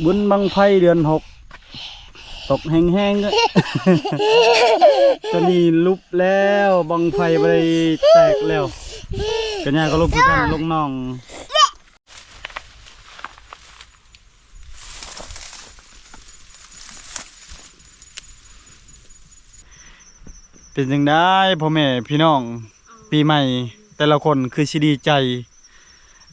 ບຸນບັ້ງໄຟເດືອນຫົກ ຕົກແຮງໆ ເດີ ຕອນນີ້ຫຼຸບແລ້ວ ບັ້ງໄຟບໍ່ໄດ້ແຕກແລ້ວ ກະຍ່າກໍຫຼຸບຄືກັນ ລົງໜອງ. ເປັນຈັ່ງໃດພໍ່ແມ່ພີ່ນ້ອງ ປີໃໝ່ແຕ່ລະຄົນຄືຊິດີໃຈ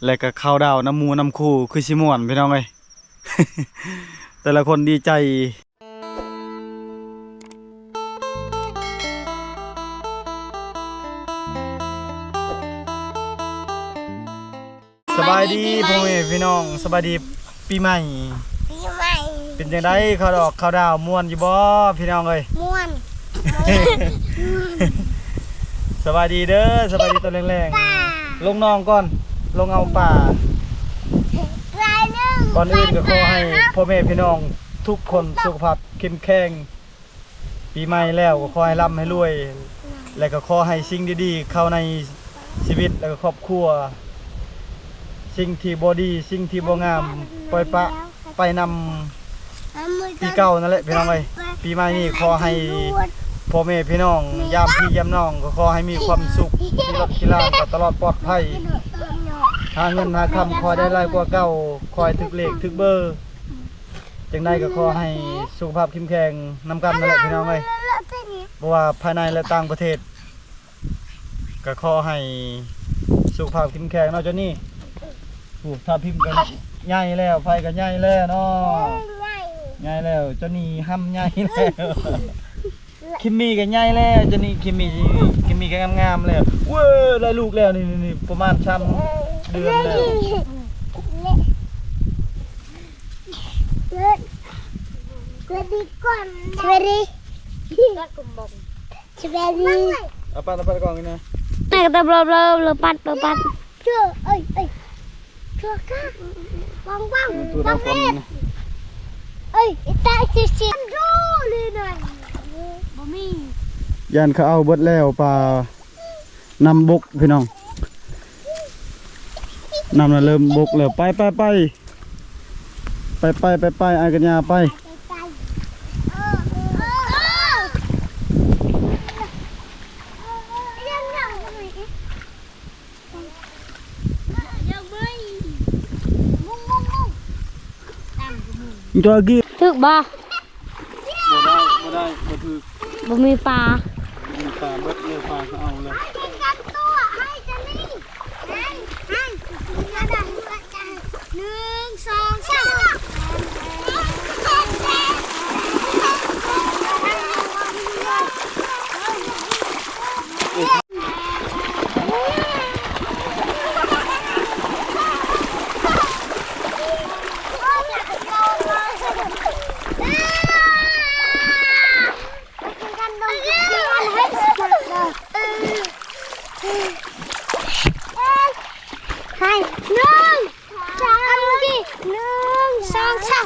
ແລະກະເຄົາດາວນຳໝູ່ນຳຄູ່ຄືຊິມ່ວນ ພີ່ນ້ອງເອີຍ ແຕ່ລະຄົນດີໃຈ. ສະບາຍດີພໍ່ແມ່ພີ່ນ້ອງ ສະບາຍດີປີໃໝ່ ປີໃໝ່ ເປັນຈັ່ງໃດ ເຄົາດອກເຄົາດາວ ມ່ວນຢູ່ບໍ່ພີ່ນ້ອງເອີຍ? ມ່ວນ ສະບາຍດີເດີ ສະບາຍດີຕອນແລງໆ ລົງໜອງກ່ອນ ລົງເອົາປາ ກ່ອນອື່ນກໍຂໍໃຫ້ພໍ່ແມ່ພີ່ນ້ອງທຸກຄົນສຸຂະພາບເຂັ້ມແຂງ ປີໃໝ່ແລ້ວກໍຂໍໃຫ້ລ່ຳໃຫ້ລວຍ ແລະກໍຂໍໃຫ້ສິ່ງດີໆເຂົ້າໃນຊີວິດ ແລະກໍຄອບຄົວ ສິ່ງທີ່ບໍ່ດີ ສິ່ງທີ່ບໍ່ງາມ ປ່ອຍປະໄປນຳປີເກົ່ານັ້ນແຫຼະ ພີ່ນ້ອງເອີຍ. ປີໃໝ່ນີ້ຂໍໃຫ້ພໍ່ແມ່ພີ່ນ້ອງ ຍາມພີ່ຍາມນ້ອງ ກໍຂໍໃຫ້ມີຄວາມສຸກ ຂີ່ລົດຂີ່ລາກໍຕະຫຼອດປອດໄພ ຫາເງິນຫາຄຳຂໍໃຫ້ໄດ້ຫຼາຍກວ່າເກົ່າ ຂໍໃຫ້ຖືກເລກຖືກເບີ ຈັ່ງໃດກໍຂໍໃຫ້ສຸຂະພາບເຂັ້ມແຂງນຳກັນນັ້ນແຫຼະ ພີ່ນ້ອງເອີຍ ບໍ່ວ່າພາຍໃນ ແລະ ຕ່າງປະເທດ ກໍຂໍໃຫ້ສຸຂະພາບເຂັ້ມແຂງເນາະ ຈອນນີ້. ໂອ້ ທັບທິມກໍໃຫຍ່ແລ້ວ ໄຟກໍໃຫຍ່ແລ້ວເນາະ ໃຫຍ່ແລ້ວ ຈອນນີ້ຫຳໃຫຍ່ແລ້ວ. ຄິມມີກໍໃຫຍ່ແລ້ວ ຈະນີ້ ຄິມມີ ຄິມມີກໍງາມໆແລ້ວ ເວີ້ຍ ໄດ້ລູກແລ້ວ ນີ້ໆ ປະມານສາມເດືອນແລ້ວ. ສະເບຣີ ສະເບຣີ ສະເບຣີ ເອົາປັດ ເອົາປັດກ່ອນນີ້ນະ ແມ່ກໍຕະບລອບ ເລີ ເລີ ປັດ ເລີ ປັດ. ເຈົ້າ ເອີຍ ເອີຍ ເຈົ້າກະ ວັງ ວັງ ເອີຍ ຕາຊິຊິ ບໍ່ມີ ຢ້ານເຂົາເອົາເບິດແລ້ວປາ ນ້ຳບົກພີ່ນ້ອງ ນ້ຳນະເລີ່ມບົກແລ້ວ ໄປ ໄປ ໄປ ໄປ ໄປ ໄປ ອ້າຍກັນຍາໄປ. ຈອຍກີ້ ຖືກບໍ່? ບໍ່ໄດ້ ບໍ່ໄດ້ ບໍ່ຖືກ ບໍ່ມີປາ ບໍ່ມີປາ ເບິດເລີຍ ປາກໍເອົາເລີຍ. ໜຶ່ງ ສອງ ສາມ ໃຫ້ ໜຶ່ງ ສອງ ໜຶ່ງ ສອງ ສາມ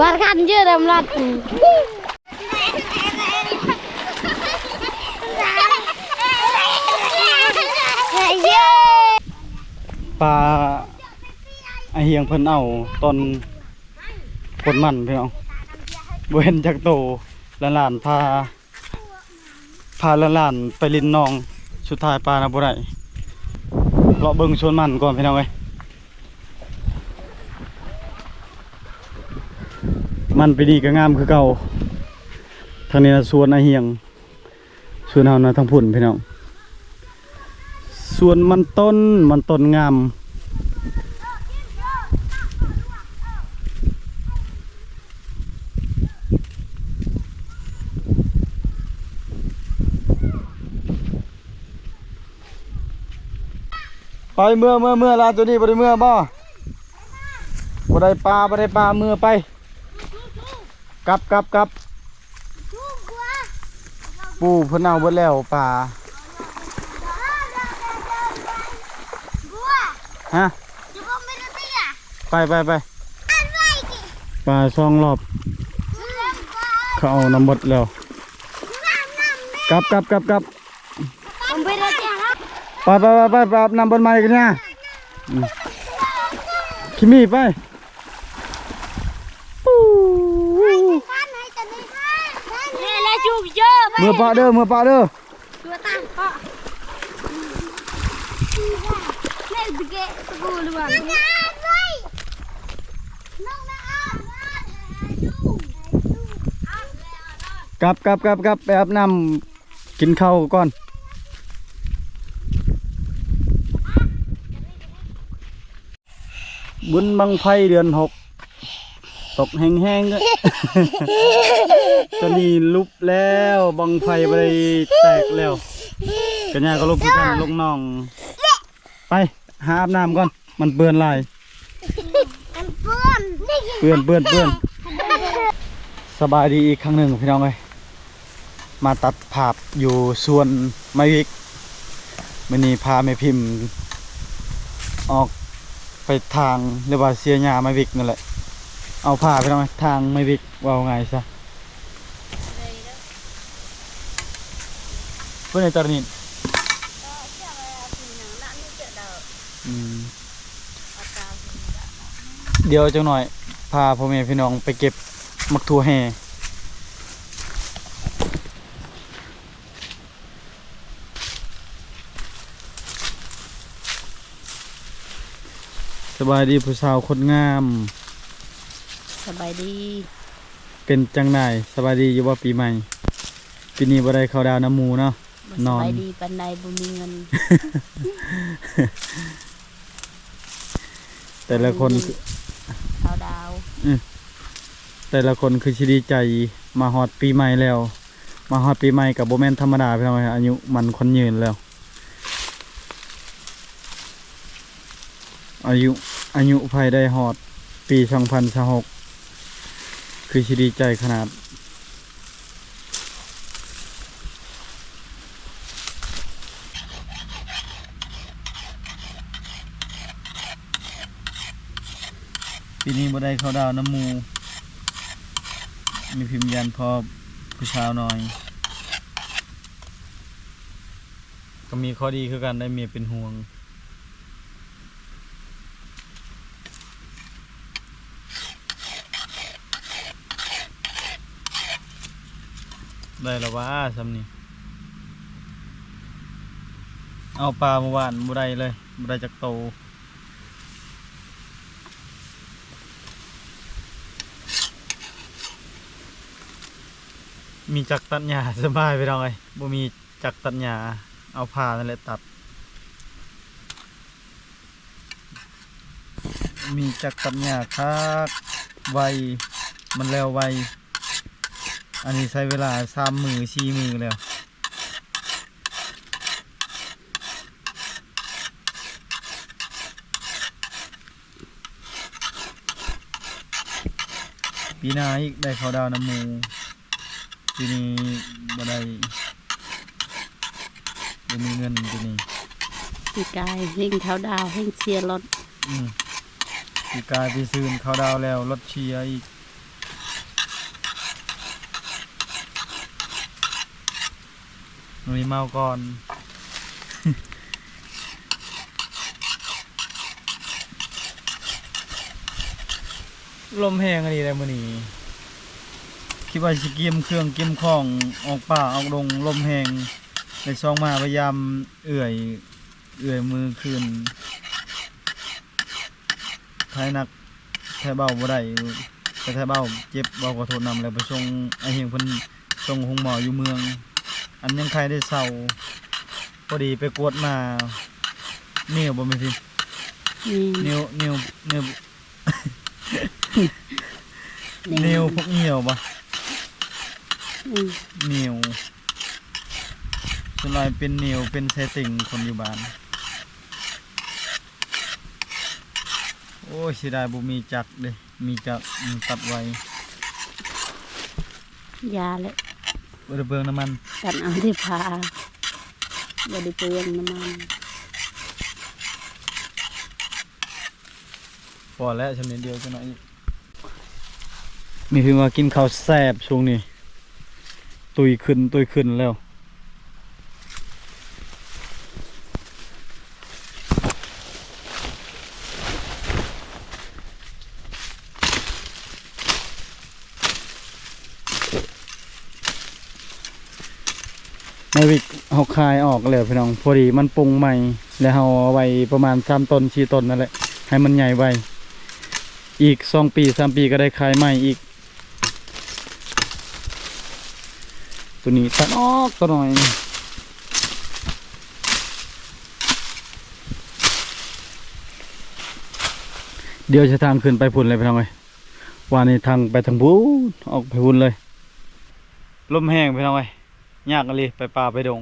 ວັດຄັນເຢີດຳລັດ. ປາອາຮຽງເພິ່ນເອົາຕອນ ຄົນມັນພີ່ນ້ອງ ບໍ່ເຫັນຈັກໂຕ ຫຼານໆ ພາ ພາຫຼານໆ ໄປຫຼິ້ນໜອງ ສຸດທ້າຍປານະບໍ່ໄດ້ ເລາະເບິ່ງສວນມັນກ່ອນພີ່ນ້ອງເອີຍ. ມັນປີນີ້ກໍງາມຄືເກົ່າ ທາງນີ້ນະສວນອາຮຽງ. ສວນເຮົານະທາງພຸ້ນພີ່ນ້ອງ ສວນມັນຕົ້ນ ມັນຕົ້ນງາມ. ໄປ ເມືອ ເມືອ ເມືອລະ ໂຕນີ້ບໍ່ໄດ້ເມືອບໍ່? ບໍ່ໄດ້ປາ ບໍ່ໄດ້ປາ ເມືອໄປ. ກັບ ກັບ ກັບ ປູເພິ່ນເອົາເບິດແລ້ວປາ. ຮະ ໄປ ໄປ ໄປ ປາສອງລອບ ເຂົາເອົານຳເບິດແລ້ວ. ກັບ ກັບ ກັບ ກັບ. ມັນເປັນແລ້ວຈ້າ. ໄປ ໄປ ໄປ ໄປ ໄປອາບນ້ຳບ່ອນໃໝ່ກັນນະ ອືມ ຄິມມີໄປ ປູ້ ເມື່ອປະເດີ ເມື່ອປະເດີ. ກັບ ກັບ ກັບ ກັບ ໄປອາບນ້ຳ ກິນເຂົ້າກ່ອນ. ບຸນບັ້ງໄຟເດືອນຫົກ ຕົກແຮງໆ ເດີ ຕອນນີ້ຫຼຸບແລ້ວ ບັ້ງໄຟບໍ່ໄດ້ແຕກແລ້ວ ກັນຍາກໍຫຼຸບຄືກັນ ລົງໜອງ. ໄປ ຫາອາບນ້ຳກ່ອນ ມັນເປື້ອນຫຼາຍ ເປື້ອນ ເປື້ອນ ເປື້ອນ. ສະບາຍດີອີກຄັ້ງໜຶ່ງພີ່ນ້ອງເອີຍ ມາຕັດພາບຢູ່ສວນໄມ້ວິກ. ມື້ນີ້ພາແມ່ພິມອອກໄປຖາງ ຫຼືວ່າເສຍຫຍ້າໄມ້ວິກນັ້ນແຫຼະ ເອົາພາພີ່ນ້ອງເອີຍ ຖາງໄມ້ວິກ ເວົ້າງ່າຍຊະ. ເພິ່ນໃຫ້ຕາໜິດ ອືມ ດຽວຈັກໜ້ອຍພາພໍ່ແມ່ພີ່ນ້ອງໄປເກັບໝາກຖົ່ວແຮ່. ສະບາຍດີຜູ້ສາວຄົນງາມ ສະບາຍດີ. ເປັນຈັ່ງໃດ ສະບາຍດີຢູ່ບໍ່ປີໃໝ່? ປີນີ້ບໍ່ໄດ້ເຂົ້າດາວນຳໝູ່ເນາະ ບໍ່ສະບາຍດີປານໃດ ບໍ່ມີເງິນ. ແຕ່ລະຄົນ ເຂົ້າດາວ ອື ແຕ່ລະຄົນຄືຊິດີໃຈ ມາຮອດປີໃໝ່ແລ້ວ ມາຮອດປີໃໝ່ກໍບໍ່ແມ່ນທຳມະດາພີ່ນ້ອງເອີຍ ອາຍຸໝັ້ນຂວັນຍືນແລ້ວ. ອາຍຸ ອາຍຸໃຜໄດ້ຮອດປີສອງພັນຊາວຫົກ ຄືຊິດີໃຈຂະໜາດ. ປີນີ້ບໍ່ໄດ້ເຂົ້າດາວນຳໝູ່ ມີພິມຢ້ານພໍ່ຜູ້ສາວນ້ອຍ. ກໍມີຂໍ້ດີຄືກັນໄດ໋ ເມຍເປັນຫ່ວງ. ໄດ້ລະຫວາຊ່ຳນີ້ ເອົາປາມື້ວານບໍ່ໄດ້ເລີຍ ບໍ່ໄດ້ຈັກໂຕ. ມີຈັກຕັດຫຍ້າສະບາຍພີ່ນ້ອງເອີຍ ບໍ່ມີ ຈັກຕັດຫຍ້າ ເອົາພ້ານັ້ນແຫຼະຕັດ. ມີຈັກຕັດຫຍ້າຄັກ ໄວ ມັນແລ້ວໄວ. ອັນນີ້ໃຊ້ເວລາສາມມື້ ສີ່ມື້ແລ້ວ. ປີໜ້າອີກໄດ້ເຂົ້າດາວນຳໝູ່ ປີນີ້ບໍ່ໄດ້ ບໍ່ມີເງິນປີນີ້. ປີກາຍເຮັງເຂົ້າດາວ ເຮັງເສຍລົດ. ອືມ ປີກາຍປີຊືນເຂົ້າດາວແລ້ວລົດເສຍອີກ. ໜຸ່ຍເມົາກ່ອນ. ລົມແຮງອີ່ຫຼີແຫຼະມື້ນີ້ ຄິດວ່າຊິກຽມເຄື່ອງກຽມຂອງອອກປ່າອອກດົງ ລົມແຮງ ໄດ້ຊອງມາພະຍາຍາມເອື້ອຍ ເອື້ອຍມື້ຄືນ ໄທໜັກ ໄທເບົາບໍ່ໄດ້ ໄປໄທເບົາເຈັບ ເວົ້າຂໍໂທດນຳ ແລ້ວໄປສົ່ງ ອ້າຍເຮງເພິ່ນສົ່ງໂຮງໝໍຢູ່ເມືອງ ອັນຍັງໄຄໄດ້ເຊົາ ພໍດີໄປກວດມາ ນິ້ວບໍ່ແມ່ນຕິ ແມ່ນ ນິ້ວ ນິ້ວ ນິ້ວ ແມ່ນ ນິ້ວພວກໜຽວບໍ່? ອືມ ນິ້ວ ສ່ວນຫຼາຍເປັນນິ້ວ ເປັນໄສ້ຕິ່ງຄົນຢູ່ບ້ານ. ໂອ້ຍ ເສຍດາຍບໍ່ມີຈັກເດ້ ມີຈັກ ອືມ ຕັດໄວ. ຢ່າແຫຼະ ບໍ່ໄດ້ເປືອງນ້ຳມັນ ຕັດເອົາແຕ່ພາ ບໍ່ໄດ້ເປືອງນ້ຳມັນ. ພໍແລ້ວ ຊ່ຳນີ້ດຽວຈັກໜ້ອຍອີກ. ມີເພິ່ນວ່າກິນເຂົ້າແຊບຊ່ວງນີ້ ຕຸ້ຍຂຶ້ນ ຕຸ້ຍຂຶ້ນແລ້ວ. ໃນວິກເຮົາຄາຍອອກແລ້ວພີ່ນ້ອງ ພໍດີມັນປຸງໃໝ່ ແລ້ວເຮົາເອົາໄວ້ປະມານສາມຕົນ ສີ່ຕົນນັ້ນແຫຼະ ໃຫ້ມັນໃຫຍ່ໄວ ອີກສອງປີ ສາມປີ ກໍໄດ້ຄາຍໃໝ່ອີກ. ຕົວນີ້ຕັດອອກຕົວໜ້ອຍ ດຽວຈະທາງຂຶ້ນໄປພຸ້ນເລີຍພີ່ນ້ອງເອີຍ. ວ່ານີ້ທາງໄປທາງພຸ້ນ ອອກໄປພຸ້ນເລີຍ. ລົມແຮງພີ່ນ້ອງເອີຍ ຍາກອີ່ຫຼີໄປປ່າໄປດົງ.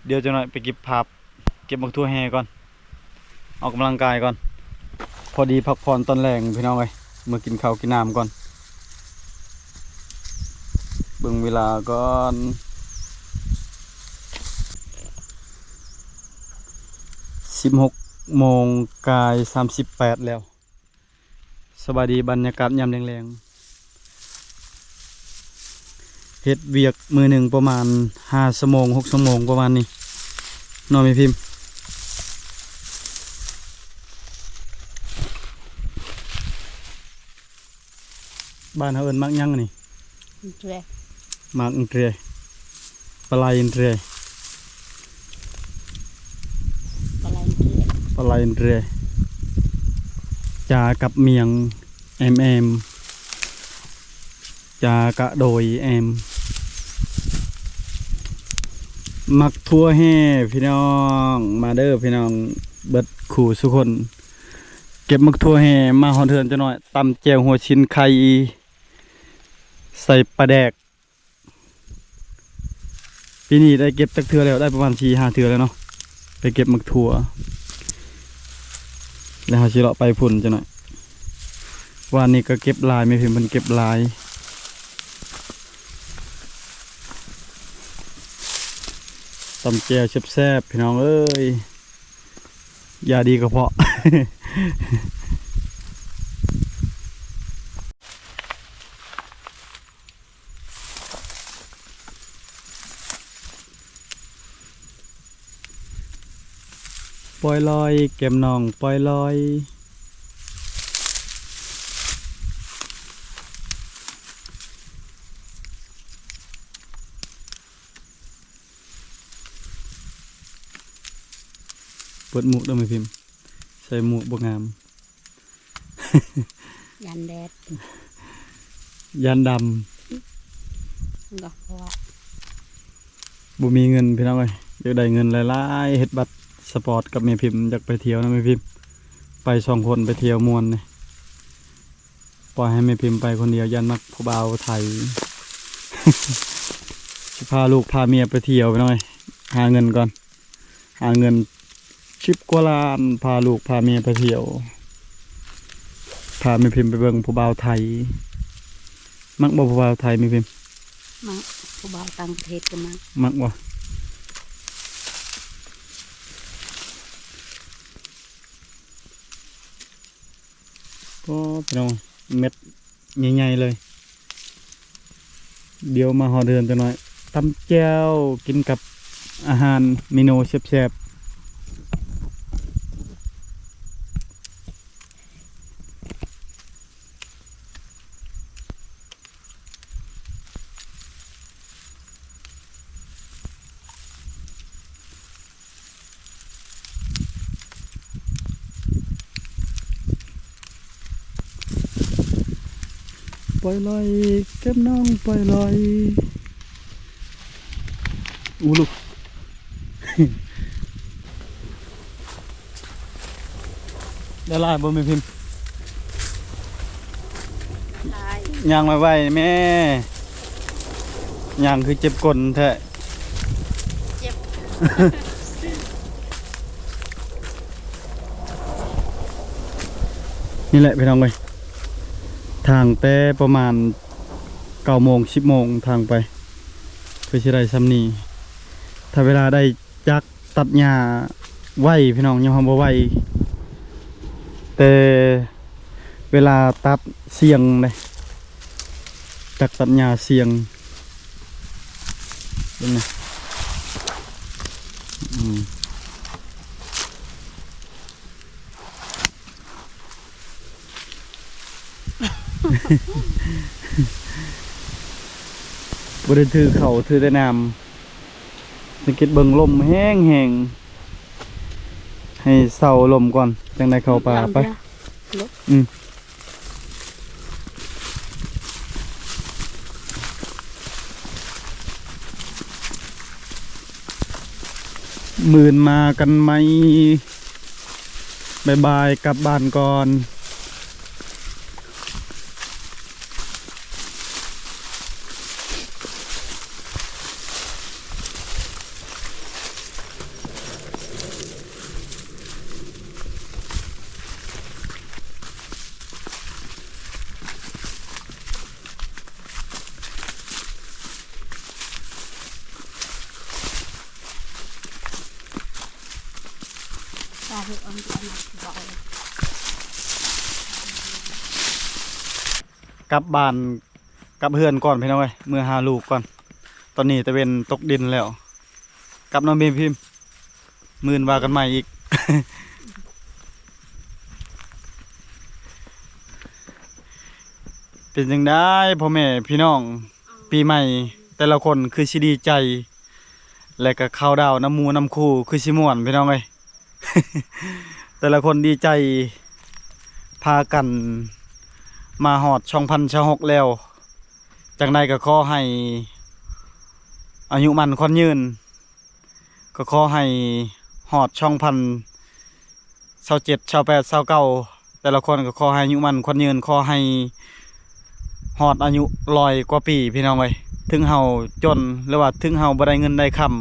ດຽວຈັກໜ້ອຍໄປເກັບພາບ ເກັບໝາກຖົ່ວແຮ່ກ່ອນ ອອກກຳລັງກາຍກ່ອນ ພໍດີພັກຜ່ອນຕອນແລງພີ່ນ້ອງເອີຍ. ເມືອກິນເຂົ້າກິນນ້ຳກ່ອນ ເບິ່ງເວລາກ່ອນ ສິບຫົກໂມງກາຍສາມສິບແປດແລ້ວ. ສະບາຍດີ ບັນຍາກາດຍາມແລງໆ ເຮັດວຽກມື້ໜຶ່ງປະມານຫ້າຊົ່ວໂມງ ຫົກຊົ່ວໂມງປະມານນີ້ເນາະແມ່ພິມ. ບ້ານເຮົາເອີ້ນໝາກຫຍັງອັນນີ້? ເອີ ໝາກເອ ປາໄລເອ ປາໄລເອ ປາໄລເອ ຈາກັບມຽງ ແອມແອມ ຈາກະໂດຍແອມ ໝາກຖົ່ວແຮ່ພີ່ນ້ອງ ມາເດີພີ່ນ້ອງ ເບິດຄູ່ສູ່ຄົນ ເກັບໝາກຖົ່ວແຮ່ມາຮອດເຮືອນຈັກໜ້ອຍ ຕຳແຈ່ວຫົວຊິນໄຂ່ ໃສ່ປາແດກ. ປີນີ້ໄດ້ເກັບຈັກເທື່ອແລ້ວ? ໄດ້ປະມານສີ່ຫ້າເທື່ອແລ້ວເນາະ ໄດ້ເກັບໝາກຖົ່ວ ແລ້ວເຮົາຊິເລາະໄປພຸ້ນຈັກໜ້ອຍ. ວານນີ້ກໍເກັບຫຼາຍ ແມ່ພິມເພິ່ນເກັບຫຼາຍ ຕຳແຈ່ວແຊບໆ ພີ່ນ້ອງເອີຍ ຢາດີກະເພາະ. ປ່ອຍລອຍ ແກ້ມນ້ອງປ່ອຍລອຍ. ເປີດໝວກເດີແມ່ພິມ ໃສ່ໝວກບໍ່ງາມ ຢ້ານແດດ ຢ້ານດຳ ບໍ່ມີເງິນພີ່ນ້ອງເອີຍ ຢາກໄດ້ເງິນຫຼາຍໆ ເຮັດບັດສະປອດກັບແມ່ພິມ ຢາກໄປທ່ຽວນຳແມ່ພິມ ໄປສອງຄົນໄປທ່ຽວມ່ວນນີ້. ປ່ອຍໃຫ້ແມ່ພິມໄປຄົນດຽວ ຢ້ານມັກຜູ້ບ່າວໄທ ຊິພາລູກພາເມຍໄປທ່ຽວພີ່ນ້ອງເອີຍ ຫາເງິນກ່ອນ ຫາເງິນສິບກວ່າລ້ານ ພາລູກພາເມຍໄປທ່ຽວ ພາແມ່ພິມໄປເບິ່ງຜູ້ບ່າວໄທ. ມັກບໍ່ຜູ້ບ່າວໄທແມ່ພິມ? ມັກ ຜູ້ບ່າວຕ່າງປະເທດກໍມັກ. ມັກບໍ່? ໂອ້ ພີ່ນ້ອງ ເມັດໃຫຍ່ໆເລີຍ. ດຽວມາຮອດເຮືອນຈັກໜ້ອຍ ຕຳແຈ່ວ ກິນກັບອາຫານເມນູແຊບໆ. ປ່ອຍລອຍ ແກ້ມນ້ອງປ່ອຍລອຍ ອູລູກ. ໄດ້ຫຼາຍບໍ່ແມ່ພິມ? ຫຼາຍ. ຍ່າງໄວໆແມ່ ຍ່າງຄືເຈັບກົ້ນແທ້. ເຈັບ. ນີ້ແຫຼະພີ່ນ້ອງເອີຍ ທາງແຕ່ປະມານເກົ້າໂມງ ສິບໂມງທາງໄປ ເພື່ອຊິໄດ້ຊ່ຳນີ້. ຖ້າເວລາໄດ້ຈັກຕັດຫຍ້າໄວພີ່ນ້ອງ ຍາມເຮົາບໍ່ໄວ ແຕ່ເວລາຕັດສ່ຽງເດ້ ຈັກຕັດຫຍ້າສ່ຽງ. ເບິ່ງນະ ອືມ ບໍ່ໄດ້ຖືເຂົ້າ ຖືແຕ່ນ້ຳ. ສັງເກດເບິ່ງລົມແຮງໆ ໃຫ້ເຊົາລົມກ່ອນ ຈັ່ງໄດ້ເຂົ້າປ່າໄປ. ອືມ ມື້ອື່ນມາກັນໃໝ່. ບາຍບາຍ ກັບບ້ານກ່ອນ. ກັບບ້ານ ກັບເຮືອນກ່ອນພີ່ນ້ອງເອີຍ ເມືອຫາລູກກ່ອນ. ຕອນນີ້ຕາເວັນຕົກດິນແລ້ວ ກັບເນາະແມ່ພິມ ມື້ອື່ນວ່າກັນໃໝ່ອີກ. ເປັນຈັ່ງໃດພໍ່ແມ່ພີ່ນ້ອງ ປີໃໝ່ແຕ່ລະຄົນຄືຊິດີໃຈ ແລະກະເຂົ້າດາວນຳໝູ່ນຳຄູ່ຄືຊິມ່ວນພີ່ນ້ອງເອີຍ. ແຕ່ລະຄົນດີໃຈ ພາກັນມາຮອດສອງພັນຊາວຫົກແລ້ວ. ຈັ່ງໃດກໍຂໍໃຫ້ອາຍຸໝັ້ນຂວັນຍືນ ກໍຂໍໃຫ້ຮອດສອງພັນຊາວເຈັດ ຊາວແປດ ຊາວເກົ້າ ແຕ່ລະຄົນກໍຂໍໃຫ້ອາຍຸໝັ້ນຂວັນຍືນ ຂໍໃຫ້ຮອດອາຍຸຮ້ອຍກວ່າປີພີ່ນ້ອງເອີຍ. ເຖິງເຮົາຈົນ ຫຼືວ່າເຖິງເຮົາບໍ່ໄດ້ເງິນໄດ້ຄຳ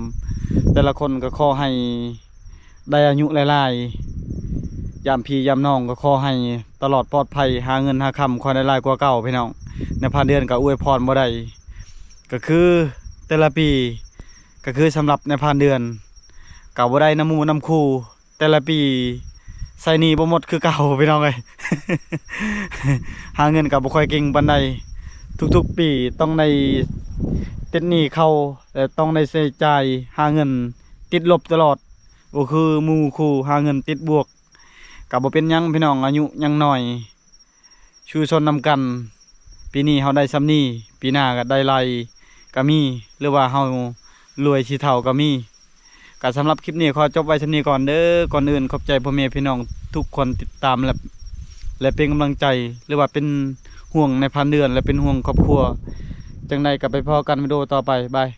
ແຕ່ລະຄົນກໍຂໍໃຫ້ ໄດ້ອາຍຸຫຼາຍໆ ຍາມພີ່ຍາມນ້ອງກໍຂໍໃຫ້ຕະຫຼອດປອດໄພ ຫາເງິນຫາຄຳຂໍໄດ້ຫຼາຍກວ່າເກົ່າພີ່ນ້ອງ. ນາຍພານເດືອນກໍອວຍພອນບໍ່ໄດ້ ກໍຄືແຕ່ລະປີ ກໍຄືສຳລັບນາຍພານເດືອນກໍບໍ່ໄດ້ນຳໝູ່ນຳຄູ່ ແຕ່ລະປີໃຊ້ໜີ້ບໍ່ໝົດຄືເກົ່າພີ່ນ້ອງເອີຍ. ຫາເງິນກໍບໍ່ຄ່ອຍເກັ່ງປານໃດ ທຸກໆປີຕ້ອງໄດ້ຕິດໜີ້ເຂົາ ແລະຕ້ອງໄດ້ໃຊ້ຈ່າຍ ຫາເງິນຕິດລົບຕະຫຼອດ. ບໍ່ຄືໝູ່ຄູ່ຫາເງິນຕິດບວກ ກໍບໍ່ເປັນຫຍັງພີ່ນ້ອງ ອາຍຸຍັງນ້ອຍ ສູ້ຊົນນຳກັນ. ປີນີ້ເຮົາໄດ້ສ່ຳນີ້ ປີໜ້າກໍໄດ້ຫຼາຍກໍມີ ຫຼືວ່າເຮົາລວຍຊິເຖົ້າກໍມີ. ກໍສຳລັບຄລິບນີ້ຂໍຈົບໄວ້ສ່ຳນີ້ກ່ອນເດີ. ກ່ອນອື່ນຂອບໃຈພໍ່ແມ່ພີ່ນ້ອງທຸກຄົນຕິດຕາມ ແລະ ແລະເປັນກຳລັງໃຈ ຫຼືວ່າເປັນຫ່ວງນາຍພານເດືອນ ແລະເປັນຫ່ວງຄອບຄົວ. ຈັ່ງໃດກໍໄປພໍ້ກັນວິດີໂອຕໍ່ໄປ. ບາຍ.